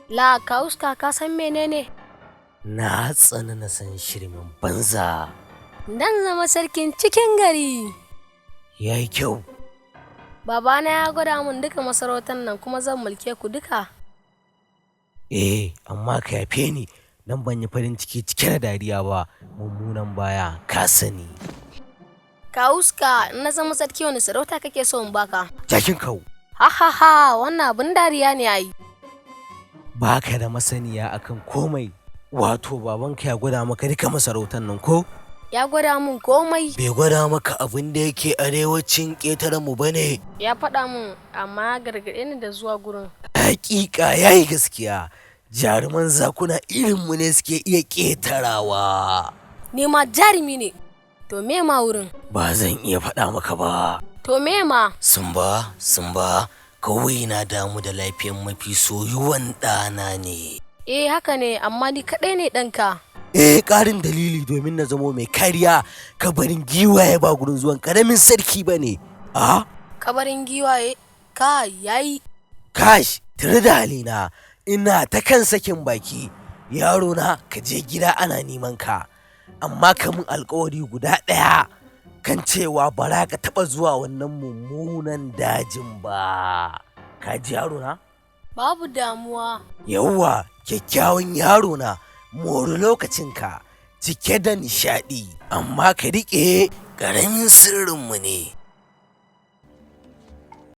La Kauska, ka san menene? Na tsani na san shirmin banza. Dan zama sarkin cikin gari. Ya yi kyau. Babana ya gwada mun duka masarautar nan kuma zan mulke ku duka. Eh, amma ka yafe ni dan ban yi farin ciki cike da dariya ba, mummunan baya ka sani. Kauska, in na zama sarki, wani sarauta kake so in baka? Jakin kawo. Ha ha ha, wannan abin dariya ne ai. Baka da masaniya akan komai. Wato babanka ya gwada maka duka masarautar nan ko? Ya gwada mun komai. Bai gwada maka abin da yake arewacin ƙetaren mu bane. Ya faɗa mun, amma ya gargaɗe ni da zuwa gurin. Hakika ya yi gaskiya. Jaruman zakuna irinmu ne suke iya ƙetarawa. Ni ma jarumi ne. To me ma wurin? Ba zan iya faɗa maka ba. To me ma? Sumba, Sumba, kawai na damu da lafiyar mafi soyuwan ɗana ne. Eh, haka ne, amma ni kaɗai ne ɗanka. Eh, ƙarin dalili domin na zamo mai kariya, kabarin giwaye ba gurin zuwan ƙaramin sarki ba ne. A? Kabarin giwaye, ka yayi. Kash, tare da halina, ina ta kan sakin baki. Yaro na, ka je gida ana neman ka. Amma ka min alkawari guda ɗaya kan cewa ba za ka taɓa zuwa wannan mummunan dajin ba. Ka ji, yaro na? Babu damuwa. Yawwa, kyakkyawan yaro na, mori lokacinka cike da nishaɗi, amma ka riƙe ƙaramin sirrinmu ne.